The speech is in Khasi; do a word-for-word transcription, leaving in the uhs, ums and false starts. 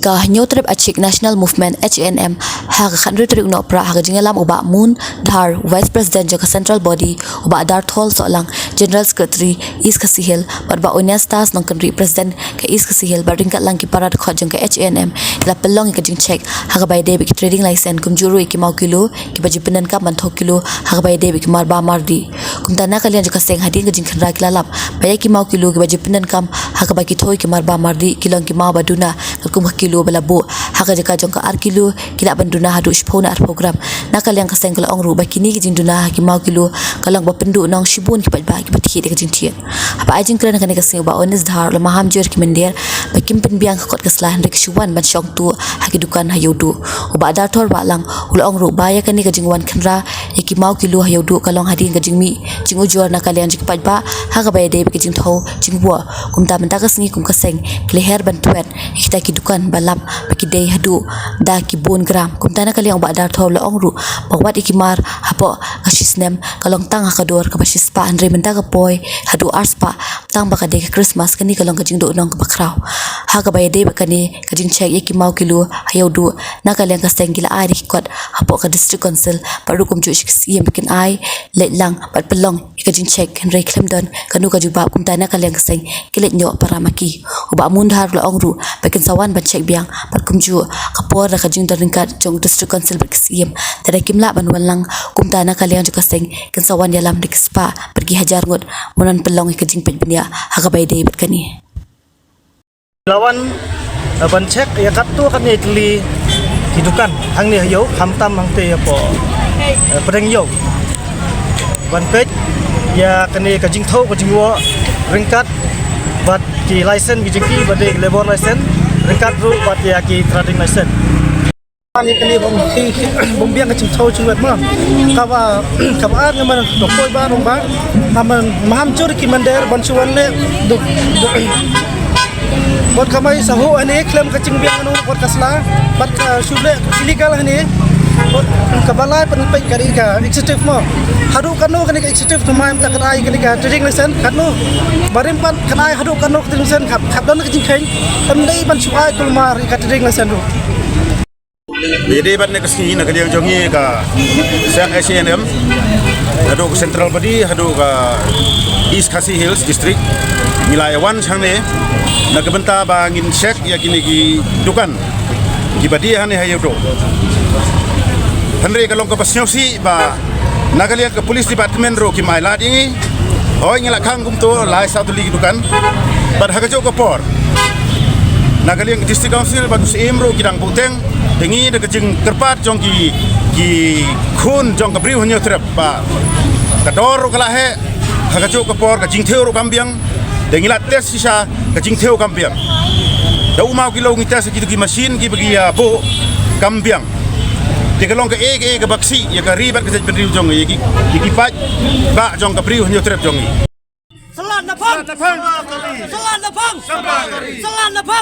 Ka Hynñiewtrep Achik National Movement, H A N M, ha ka khathynriew tarik u Nohprah, ha ka jingïalam u Bah Moon Dhar, Vice President jong ka Central Body, u Bah Darthol Sohlang, General Secretary, East Khasi Hills, bad Bah Onestas Nongkynrih, President ka East Khasi Hills, bad ryngkat lang ki para dkhot jong ka H A N M, ki la pynlong ïa ka jingcheck ha kaba ïadei bad ki trading license, kumjuh ruh ïa ki maw kilo kiba ju pyndonkam ban thew kilo ha kaba ïadei bad ki mar ba mar dih. Kumta na ka liang jong ka seng, hadien ka jingkhynra, ki la lap ba ïa ki maw kilo kiba ju pyndonkam ha kaba ki thew ïa ki mar ba mar dih, ki long ki maw ba duna katkum ka kilo ba la buh. Ha ka jaka jong ka ar kilo, ki lah ban duna haduh shiphew ne arphew gram. Na ka liang ka seng ka la ong ruh ba kine ki jingduna ha ki maw kilo ka long ba pynduh noh shibun ki paidbah kiba thied ïa ka jingthied. Haba ai jingkren ha kane ka sngi, u Bah Onestas Dhar u la maham jur ïa ki mynder ba kim pynbiang ka kot ka sla hynrei ki shu wan ban shong tuh ha ki dukan ha Ïewduh. U Bah Darthol Sohlang u la ong ruh ba ïa kane ka jingwan khynra ïa ki maw kilo ha Ïewduh ka long hadien ka jingmih jingujor na ka liang jong ki paidbah ha kaba ïadei bad ka jingthew jingwoh. Kumta mynta ka sngi kum ka seng, ki la her ban tep ïa kita ki dukan ba lap ba ki dei haduh da ki bun gram. Kumta na ka liang u Bah Darthol u la ong ruh ba wat ïa ki mar hapoh ka shisnem ka long tang ha ka dor kaba shispah, hynrei mynta ka poi haduh arspah, tang ba ka dei ka Christmas. Kane ka long ka jingduhnong kaba khraw. Ha kaba ïadei bad kane ka jingcheck ïa ki maw kilo ha Ïewduh, na ka liang ka seng ki la ai da ki kot hapoh ka District Council bad ruh kumjuh sha ki Syiem ba kin ai leit lang bad pynlong ïa ka jingcheck, hynrei khlem don kano ka jubab. Kumta na ka liang ka seng ki leit noh para ma ki. U Bah Moon Dhar u la ong ruh ba kin sa wan ban check biang bad kumjuh ka por da ka jingdon ryngkat jong District Council bad ki Syiem. Te lada kim lah ban wan lang, kumta na ka liang jong ka seng kin sa wan ïalam da ki spah bad ki hajar ngut ban wan pynlong ïa ka jingpeit bniah ha kaba ïadei bad kane. La wan, eh, ban check ïa katto katne tylli ki dukan hangne ha Ïew, khamtam hangtei hapoh, eh, pdeng Ïew, ban peit ïa kane ka jingthew ka jingwoh ryngkat bad ki license ki jong ki, ba dei labour license, ryngkat ruh bad ïa ki trading license. Ani kane bym, bym biang ka jingthew jingwet mo. Kaba, kaba ar nga man ka poi ba rong ba. Nga man maham jur ki mynder ban shu wan leh duk, duk. Bad kamai sa ho ani khlem ka jingbiang anu bad ka sla. Bad ka shu leh illegal ani. Bad kaba lai pynpeit ka ri ka executive mo. Haduh kano kane ka executive to mai mynta ka ai kane ka trading license katno. Barim pat ka ai haduh kano ka trading license, khap, khap don ka jingkheiñ. Pynleit ban shu ai kulmar ïa ka trading license ruh. Ïa dei bad ne ka sngi na ka liang jong ngi ka seng H A N M, haduh ka Central Body, haduh ka East Khasi Hills District, ngi la ïa wan shangne na ka bynta ba ngin check ïa kine ki dukan kiba die hangne ha Ïewduh. Hynrei ka long kaba sngewsih ba na ka liang ka Police Department ruh kim ailad ïa ngi. Hooid, ngi la khang kumto lai saw tylli ki dukan. Bad ha kajuh ka por, na ka liang ka District Council bad u Syiem ruh ki dang bteng. Te ngi da ka jingkyrpad jong ki, ki khun jong ka briew Hynñiewtrep ba ka dor ruh ka la heh. Ha kajuh ka por ka jingthew ruh kam biang. Te ngi la test shisha, ka jingthew kam biang. Da u maw kilo ngi test ha kito ki machine kiba ki ïa buh, kam biang. Te ka long kaei kaei kaba ksih ïa ka ri bad ka jaitbynriew jong ngi, ïa ki, ïa ki paidbah jong ka briew Hynñiewtrep jong ngi. Syllan na phang! Syllan na phang! Syllan na phang!